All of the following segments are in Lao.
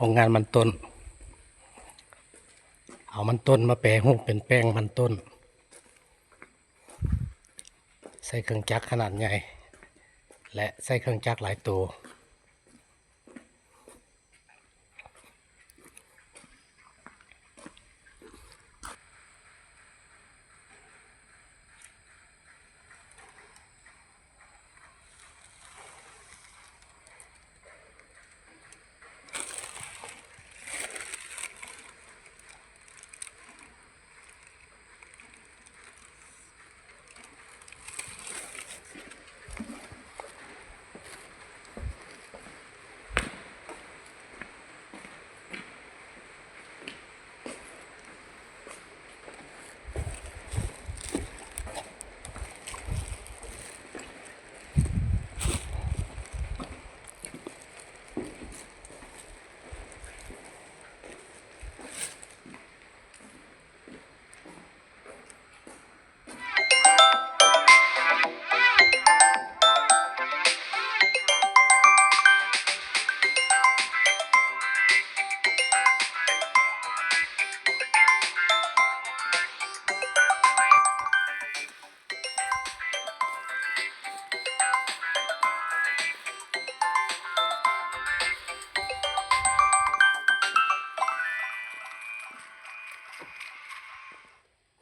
ໂຮງງານມັນຕົ້ນ ເອົາມັນຕົ້ນມາແປຮູບເປັນແປ້ງມັນຕົ້ນ ໃຊ້ເຄື່ອງຈັກຂະໜາດໃຫຍ່ ແລະ ໃຊ້ເຄື່ອງຈັກຫຼາຍໂຕ.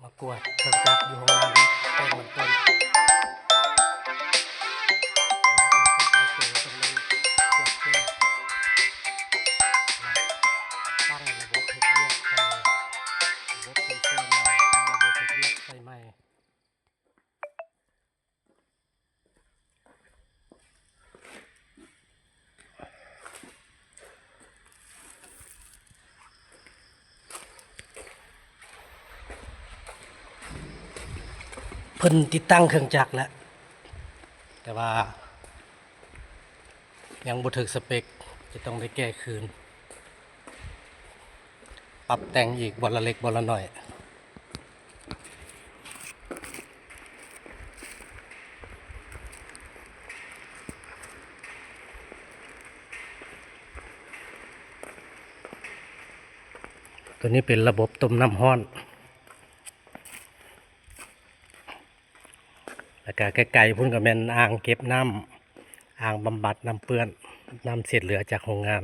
ມາກວດເຄື່ອງຈັກຢູ່ໂຮງງານແປ້ງມັນຕົ້ນ ແລ້ວກໍເອົາໂຕຕົງນີ້ກວດເຊື່ອ ແລະ ຕັ້ງລະບົບເຮັດວຽກໃສ່ ລະບົບເຊັນເຊີໃໝ່ ຕັ້ງລະບົບເຮັດວຽກໃສ່ໃໝ່. ເພິ່ນຕິດຕັ້ງເຄື່ອງຈັກແລ້ວ ແຕ່ວ່າຍັງບໍ່ຖືກສະເປັກ ຈະຕ້ອງໄດ້ແກ້ຄືນ ປັບແຕ່ງອີກບ່ອນລະເລັກບ່ອນລະໜ້ອຍ. ໂຕນີ້ເປັນລະບົບຕົ້ມນ້ຳຮ້ອນ ແລ້ວກະໄກໆພຸ້ນກະແມ່ນອ່າງເກັບນ້ຳ ອ່າງບຳບັດນ້ຳເປື້ອນ ນ້ຳເສດເຫຼືອຈາກໂຮງງານ.